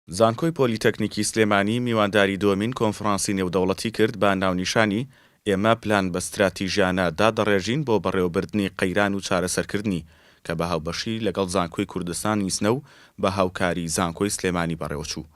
زانکۆی پۆلیتەکنیکی سلێمانی میوانداری دووەمین کۆنفرانسی نێودەوڵەتی کرد بە ناونیشانی، ئێمە پلان بە ستراتیژیانە دادەڕێژین بۆ بەڕێوەبردنی قەیران و چارەسەرکردنی، کە بە هاوبەشی لەگەڵ زانکۆی کوردستانی سنە و بە هاوکاری زانکۆی سلێمانی بەڕێوەچوو.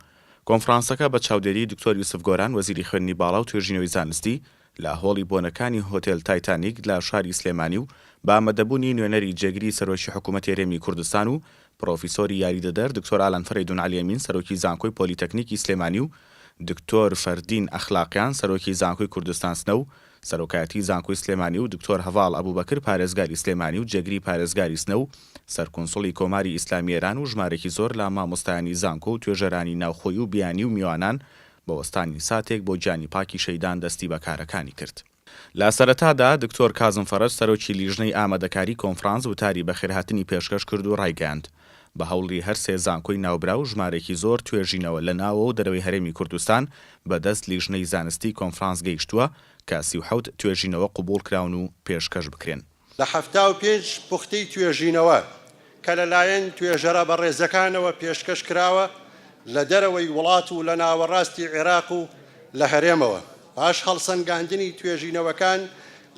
کۆنفرانسەکە بە چاودێری دکتۆر یوسف گۆران وەزیری خوێندنی باڵا و توێژینەوەی زانستی لە هۆڵی بۆنەکانی هۆتێل تایتانیک لە شاری سلێمانی و بە ئامادەبوونی نوێنەری جێگری سەرۆکی حکوومەتی هەرێمی کوردستان و پڕۆفیسۆری یاریدەدەر دکتۆر ئالان فەرەیدون عەلی ئەمین سەرۆکی زانکۆی پۆلیتەکنیکی سلێمانی و دکتۆر فەردین ئەخلاقیان سەرۆکی زانکۆی کوردستان سنە و سەرۆکایەتی زانکۆی سلێمانی و دکتۆر هەڤاڵ ئەبوبەکر پارێزگاری سلێمانی و جێگری پارێزگاری سنە و سەرکونسوڵی کۆماری ئیسلامی ئێران و ژمارێکی زۆر لە مامۆستایانی زانکۆ و توێژەرانی ناوخۆی و بیانی و میوانان بە وەستانی ساتێک بۆ گیانی پاکی شەیدان دەستی بە کارەکانی کرد. لە سەرەتادا دکتۆر کازم فەرەج سەرۆکی لیژنەی ئامادەکاری کۆنفرانس وتاری بەخێرهاتنی پێشکەش کرد و ڕایگەیاند، بە هەوڵی هەر سێ زانکۆی ناوبراو ژمارەیەکی زۆر توێژینەوە لە ناوەوە و دەرەوەی هەرێمی کوردستان بە دەست لیژنەی زانستی کۆنفرانس گەیشتووە کە 37 توێژینەوە قبوڵ کراون و پێشکەش بکرێن. لە 75 پوختەی توێژینەوە کە لەلایەن توێژەرە بەڕێزەکانەوە پێشکەش کراوە لە دەرەوەی وڵات و لە ناوەڕاستی عێراق و لە هەرێمەوە، پاش هەڵسەنگاندنی توێژینەوەکان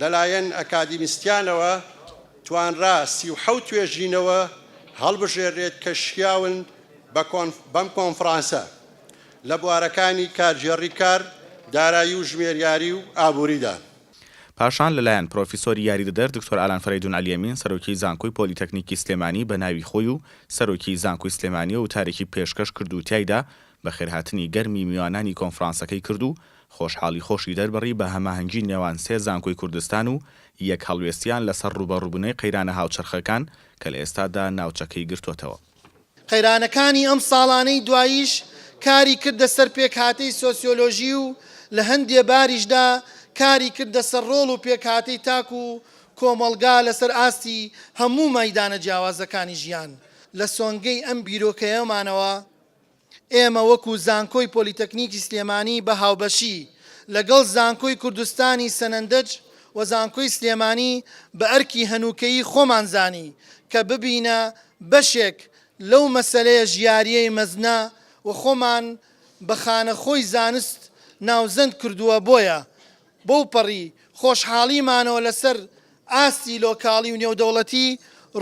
لەلایەن ئەکادیمیستیانەوە توانرا 37 توێژینەوە هەڵبژێررێت کە شیاون بەم کۆنفرانسە لە بوارەکانی کارگێڕی کار، دارایی و ژمێریاری و ئابووریدا. پاشان لەلایەن پرۆفیسۆری یاریدەدەر دکتۆر ئالان فەرەیدون عەلیەمین سەرۆکی زانکۆی پۆلیتەکنیکی سلێمانی بە ناوی خۆی و سەرۆکی زانکۆی سلێمانیەوە وتارێکی پێشکەش کرد و تیایدا بەخێرهاتنی گەرمی میوانانی کۆنفرانسەکەی کرد و خۆشحاڵی خۆشی دەربڕی بە هەماهەنگی نێوان سێ زانکۆی کوردستان و یەک هەڵوێستیان لەسەر ڕووبەڕووبونەی قەیرانە هاوچەرخەکان کە لە ئێستادا ناوچەکەی گرتۆتەوە. قەیرانەکانی ئەم ساڵانەی دواییش کاری کردە سەر پێکهاتەی سۆسیۆلۆژی و لە هەندێ باریشدا کاری کردە سەر ڕۆڵ و پێکهاتەی تاک و کۆمەڵگا لەسەر ئاستی هەموو مەیدانە جیاوازەکانی ژیان. لە سۆنگەی ئەم بیرۆکەیەمانەوە ئێمە وەکو زانکۆی پۆلیتەکنیکی سلێمانی بە هاوبەشی لەگەڵ زانکۆی کوردستانی سەنەندەج و زانکۆی سلێمانی بە ئەرکی هەنووکەیی خۆمان زانی کە ببینە بەشێک لەو مەسەلەیە ژیارییەی مەزنە و خۆمان بە خانەخۆی زانست ناوزەند کردووە بۆیە بەوپەڕی خۆشحاڵیمانەوە لەسەر ئاستی لۆکاڵی و نێودەوڵەتی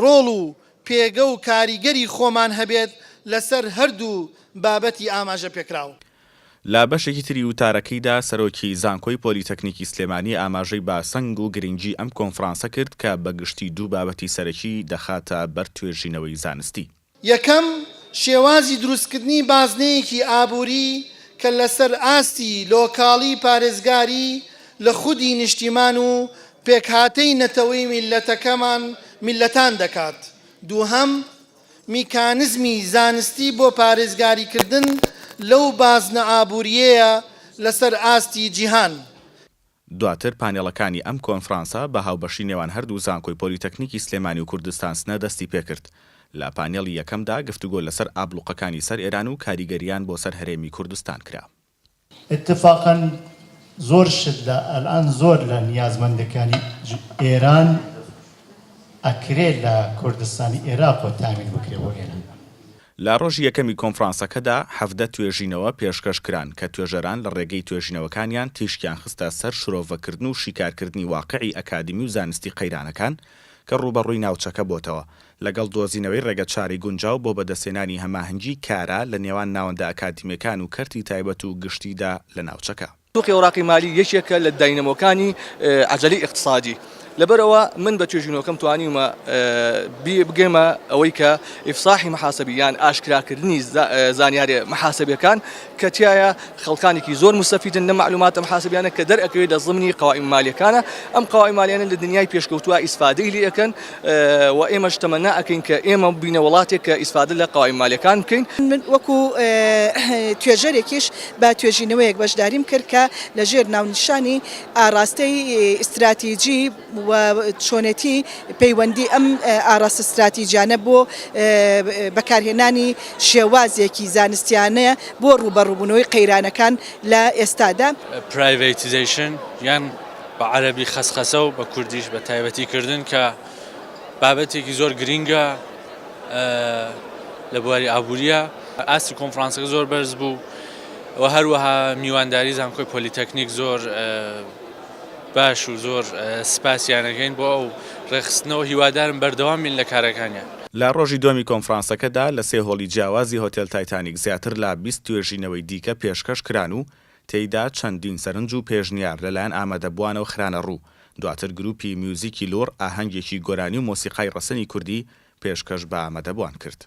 ڕۆڵ و پێگە و کاریگەری خۆمان هەبێت لەسەر هەردوو بابەتی ئاماژەپێکراو. لە بەشێکی تری وتارەکەیدا سەرۆکی زانکۆی پۆلیتەکنیکی سلێمانی ئاماژەی بە سەنگ و گرنگی ئەم کۆنفرانسە کرد کە بە گشتی دوو بابەتی سەرەکی دەخاتە بەر توێژینەوەی زانستی. یەکەم، شێوازی دروستکردنی بازنەیەکی ئابووری کە لەسەر ئاستی لۆکاڵی پارێزگاری لە خودی نیشتیمان و پێکهاتەی نەتەوەی میللەتەکەمان میللەتان دەکات. دووهەم، میکانزمی زانستی بۆ پارێزگاریکردن لەو بازنە ئابوورییەیە لەسەر ئاستی جیهان. دواتر پانێڵەکانی ئەم کۆنفرانسە بە هاوبەشی نێوان هەردوو زانکۆی پۆلیتەکنیکی سلێمانی و کوردستان سنە دەستی پێکرد. لە پانێڵی یەکەمدا گفتوگۆ لەسەر ئابڵوقەکانی سەر ئێران و کاریگەرییان بۆ سەر هەرێمی کوردستان کرا. اتفاقا زۆر شت لە الان زۆر لە نیازمەندەکانی ئێران ئەکرێ لە کوردستانی ئێراقەوە تامین بکرێ بۆ ئێران. لە ڕۆژی یەکەمی کۆنفرانسەکەدا 17 توێژینەوە پێشکەش کران کە توێژەران لە ڕێگەی توێژینەوەکانیان تیشکیان خستە سەر شرۆڤەکردن و شیکارکردنی واقعی ئەکادیمی و زانستی قەیرانەکان کە ڕووبەڕووی ناوچەکە بۆتەوە لەگەڵ دۆزینەوەی ڕێگەچارەی گونجاو بۆ بەدەستهێنانی هەماهەنگی کارا لە نێوان ناوەندە ئەکادیمییەکان و کەرتی تایبەت و گشتیدا لە ناوچەکە. سوقی ئەوراقی مالی یەکێکە لە داینەمۆکانی عەجەلەی ئیقتسادی، لەبەرئەوە من بە توێژینەوەکەم توانیومە بگەمە ئەوەی کە ئیفساحی محاسبی یان ئاشکراکردنی زانیاری محاسبیەکان کە تیایە خەڵکانێکی زۆر موستەفیدن لەم مەعلوماتە محاسبیانە کە دەرئەکەوێت لە زمنی قەوائیم مالیەکانە ئەم قەوائیم مالیانە لە دنیای پێشکەوتووە ئیسفادەی لێ ئەکەن و ئێمەش تەمەنا ئەکەین کە ئێمە بینە وڵاتێک کە ئیسفادە لە قەوائیم مالیەکان بکەین. من وەکو توێژەرێکیش بە توێژینەوەیەک بەشداریم کرد کە لە ژێر ناونیشانی ئاراستەی ئیستراتیجی و چۆنێتی پەیوەندی ئەم ئاراستە ستراتیجیانە بۆ بەکارهێنانی شێوازێکی زانستیانە بۆ ڕووبەڕووبوونەوەی قەیرانەکان لە ئێستادا. Privatization یان بە عەرەبی خەسخەسە و بە کوردیش بە تایبەتی کردن کە بابەتێکی زۆر گرینگە لە بواری ئابووریە. ئاستی کۆنفرانسەکە زۆر بەرز بوو و هەروەها میوانداری زانکۆی پۆلیتەکنیک زۆر باش و زۆر سپاسیان ئەکەین بۆ ئەو ڕێکخستنەوە هیوادارم بەردەوام بین لە کارەکانیان. لە ڕۆژی دووەمی کۆنفرانسەکەدا لە سێ هۆڵی جیاوازی هۆتێل تایتانیک زیاتر لە 20 توێژینەوەی دیکە پێشکەش کران و تێیدا چەندین سەرنج و پێشنیار لەلایەن ئامادەبووانەوە خرانە ڕوو، دواتر گرووپی میوزیکی لوڕ ئاهەنگێکی گۆرانی و مۆسیقای ڕەسەنی کوردی پێشکەش بە ئامادەبووان کرد.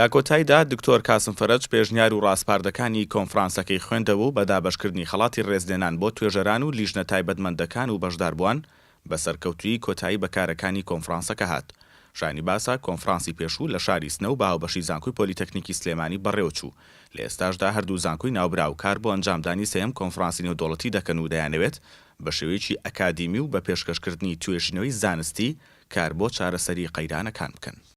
لە کۆتاییدا دکتۆر کاسم فەرەج پێشنیار و ڕاسپاردەکانی کۆنفرانسەکەی خوێندەوە و بە دابەشکردنی خەڵاتی ڕێزلێنان بۆ توێژەران و لیژنە تایبەتمەندەکان و بەشداربووان بە سەرکەوتوویی کۆتایی بە کارەکانی کۆنفرانسەکە هات. شایانی باسە کۆنفرانسی پێشوو لە شاری سنە و بە هاوبەشی زانکۆی پۆلیتەکنیکی سلێمانی بەڕێوەچوو، لە ئێستاشدا هەردوو زانکۆی ناوبراو کار بۆ ئەنجامدانی سێیەم کۆنفرانسی نێودەوڵەتی دەکەن و دەیانەوێت بە شێوەیەکی ئەکادیمی و بە پێشکەشکردنی توێژینەوەی زانستی کار بۆ چارەسەری قەیرانەکان بکەن.